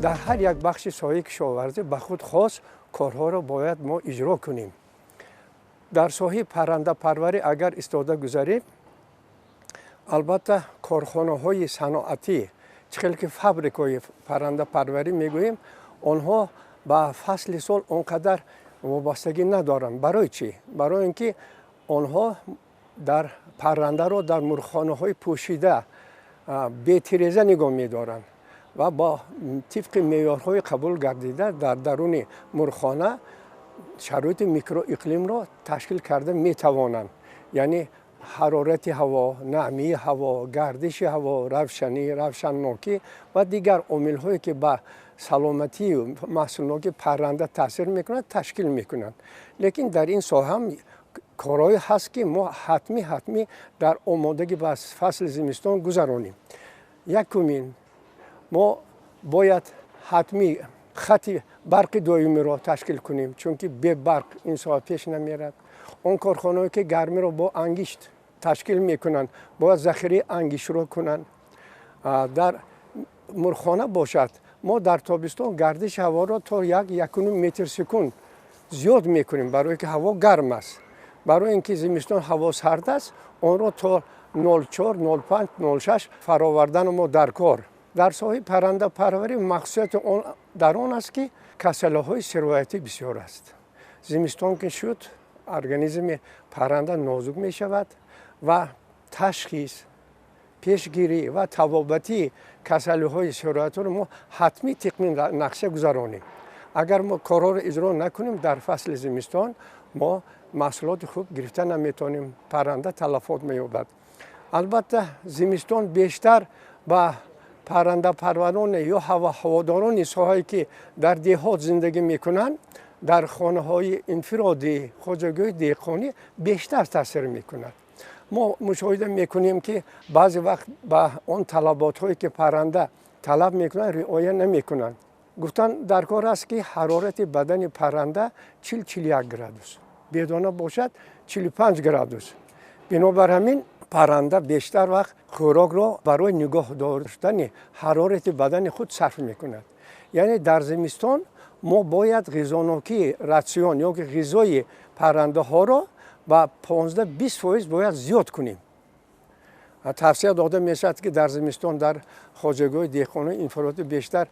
Дар ҳар як бахши соҳаи кишоварзӣ ба худ хос корҳоро бояд мо иҷро кунем. Дар соҳаи паррандапарварӣ агар истода гузарем, албатта, корхонаҳои саноатӣ, чӣ хел ки фабрикаҳои паррандапарварӣ мегӯем, онҳо ба фасли сол он қадар вобастагӣ надоранд. Барои чӣ? Барои ин ки онҳо дар паррандаро дар мурғхонаҳои пӯшида, бетиреза нигоҳ медоранд ва бо тибқи меъёрҳои қабул гардида дар даруни мурғхона шароити микроиқлимро ташкил карда метавонанд, яъне ҳарорати ҳаво, намии ҳаво, гардиши ҳаво, равшанӣ, равшаннокӣ ва дигар омилҳое, ки ба саломатию маҳсулнокии парранда таъсир мекунанд, ташкил мекунанд. Лекин дар ин соҳа корҳое ҳаст, ки мо ҳатмӣ ҳатмӣ дар омодагӣ ба фасли зимистон гузаронем. Якумин, мо бояд ҳатмӣ хати барқи доимиро ташкил кунем, чунки бе барқ ин соҳа пеш намерад. Он корхонаое, ки гармиро бо ангишт ташкил мекунанд, бояд захираи ангиштро кунанд. Дар мурғхона бошад, мо дар тобистон гардиши ҳаворо то 1-1.5 метр секунд зиёд мекунем, барое ки ҳаво гарм аст. Барои ин ки зимистон ҳаво сард аст, онро то 0,4, 0,5, 0,6 фаровардану мо дар кор. Дар соҳаи паррандапарварӣ махсусияти он дар он аст, ки касалиҳои сироятӣ бисёр аст. Зимистон ки шуд, организми парранда нозук мешавад ва ташхис, пешгирӣ ва табобати касалиҳои сироятиро мо ҳатмӣ тибқи нақша гузаронем. Агар мо корҳоро иҷро накунем, дар фасли зимистон мо маҳсулоти хуб гирифта наметавонем, парранда талафот меёбад. Албатта, зимистон бештар ба паррандапарвароне ё ҳаводорони соҳае, ки дар деҳот зиндагӣ мекунанд, дар хонаҳои инфиродӣ, хоҷагиҳои деҳқонӣ бештар таъсир мекунад. Мо мушоҳида мекунем, ки баъзе вақт ба он талаботҳое, ки парранда талаб мекунад, риоя намекунанд. Гуфтан дар кор аст, ки ҳарорати бадани парранда 40-41 градус, бедона бошад 45 градус. Бинобар ҳамин, парранда бештар вақт хӯрокро барои нигоҳ доштани ҳарорати бадани худ сарф мекунад. Яъне дар зимистон мо бояд ғизонокии ратсион ё ки ғизои паррандаҳоро ба 15-20% бояд зиёд кунем. Тавсия дода мешавад, ки дар зимистон дар хоҷагиҳои деҳқонои инфиродӣ бештар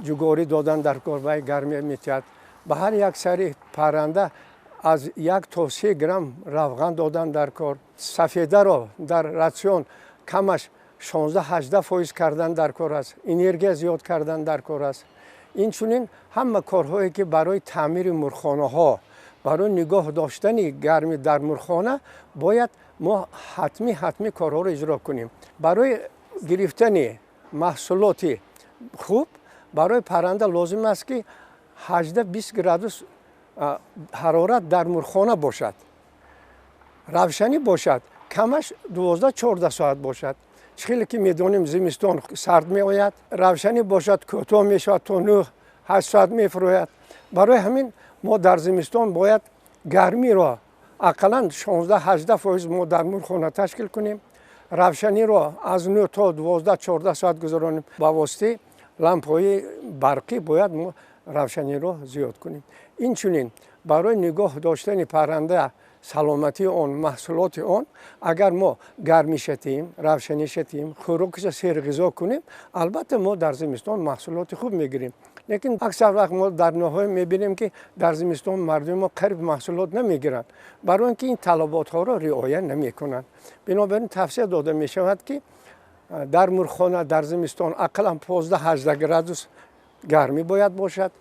ҷугорӣ додан дар кор, вай гармия метиҳад. Ба ҳар як сари парранда аз 1 то 3 грамм равған додан дар кор. Сафедаро дар ратсион камаш 16-18% кардан дар кор аст, энергия зиёд кардан дар кор аст. Инчунин ҳама корҳое, ки барои таъмири мурғхонаҳо, барои нигоҳ доштани гармӣ дар мурғхона, бояд мо ҳатмӣ ҳатмӣ корҳоро иҷро кунем. Барои гирифтани маҳсулоти хуб барои парранда лозим аст, ки 18-20 градус ҳарорат дар мурғхона бошад, равшанӣ бошад камаш 12-14 соат бошад. Чӣ хеле ки медонем, зимистон сард меояд, равшанӣ бошад кӯтоҳ мешавад, то 9-8 соат мефурояд. Барои ҳамин мо дар зимистон бояд гармиро ақаллан 16-18% мо дар мурғхона ташкил кунем, равшаниро аз 9 то 12-14 соат гузаронем. Ба воситаи лампаҳои барқӣ бояд мо равшаниро зиёд кунем. Инчунин барои нигоҳ доштани парранда, саломатии он, маҳсулоти он, агар мо гармиша тиҳем, равшаниша тиҳем, хӯрокиша серғизо кунем, албатта, мо дар зимистон маҳсулоти хуб мегирем. Лекин аксар вақт мо дар ноҳия мебинем, ки дар зимистон мардуми мо қариб маҳсулот намегиранд, барои ин ки ин талаботҳоро риоя намекунанд. Бинобар ин тавсия дода мешавад, ки дар мурғхона дар зимистон ақаллан 15-18 градус гармӣ бояд бошад,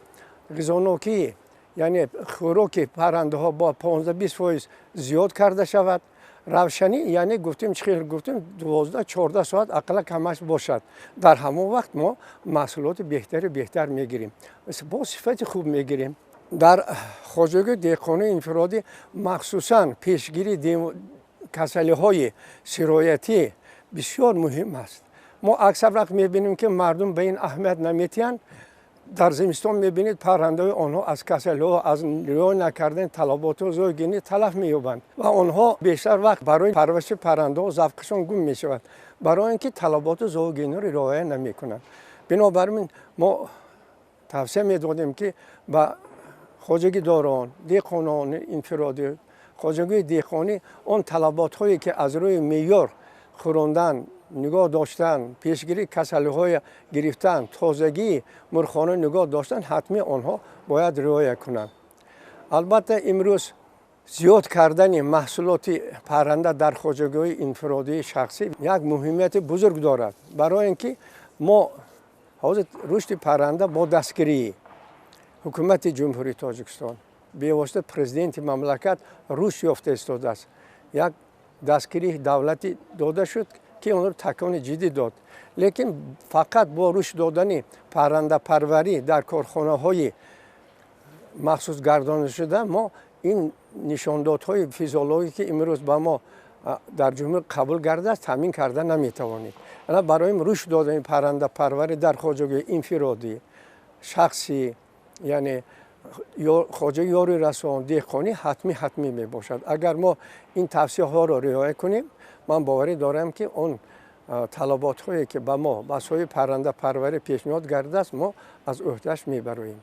ғизонокии, яъне хӯроки паррандаҳо бо 15-20% зиёд карда шавад, равшанӣ, яъне гуфтем, чӣ хел гуфтем, 12-14 соат ақалла камаш бошад. Дар ҳамон вақт мо маҳсулоти беҳтари беҳтар мегирем, бо сифати хуб мегирем. Дар хоҷагии деҳқонии инфиродӣ махсусан пешгирии касалиҳои сироятӣ бисёр муҳим аст. Мо аксар вақт мебинем, ки мардум ба ин аҳамият наметиҳанд. Дар зимистон мебинед, паррандаҳои онҳо аз касалиҳо, аз риоя накардани талаботи зоогигиенӣ талаф меёбанд ва онҳо бештар вақт барои парвариши паррандаҳо завқашон гум мешавад, барои ин ки талаботи зоогигиениро риоя намекунанд. Бинобар ин мо Тавсия медодем, ки ба хоҷагидорон, деҳқонони инфиродӣ, хоҷагии деҳқонӣ он талаботҳое, ки аз рӯи меъёр хӯрондан, нигоҳ доштан, пешгирии касалиҳои гирифтан, тозагии мурғхона нигоҳ доштан, ҳатмӣ онҳо бояд риоя кунанд. Албатта, имрӯз зиёд кардани маҳсулоти парранда дар хоҷагиҳои инфиродии шахсӣ як муҳимияти бузург дорад, барои ин ки мо ҳозир рушди парранда бо дастгирии ҳукумати Ҷумҳурии Тоҷикистон, бевосита президенти мамлакат рушд ёфта истодааст. Як дастгирии давлатӣ дода шуд, ки онро такони ҷиддӣ дод, лекин фақат бо рушд додани паррандапарварӣ дар корхонаҳои махсус гардонидашуда мо ин нишондодҳои физиологӣ, ки имрӯз ба мо дар ҷумҳур қабул гардааст, таъмин карда наметавонем. Барои рушд додани паррандапарварӣ дар хоҷагии инфиродӣ, шахсӣ, яъне хоҷаи ёри расон, деҳқонӣ ҳатмӣ мебошад. Агар мо ин тавсияҳоро риоя кунем, ман боварӣ дорам, ки он талаботҳое, ки ба мо ба соҳаи паррандапарварӣ пешниҳод гардидааст, мо аз ӯҳдааш мебароем.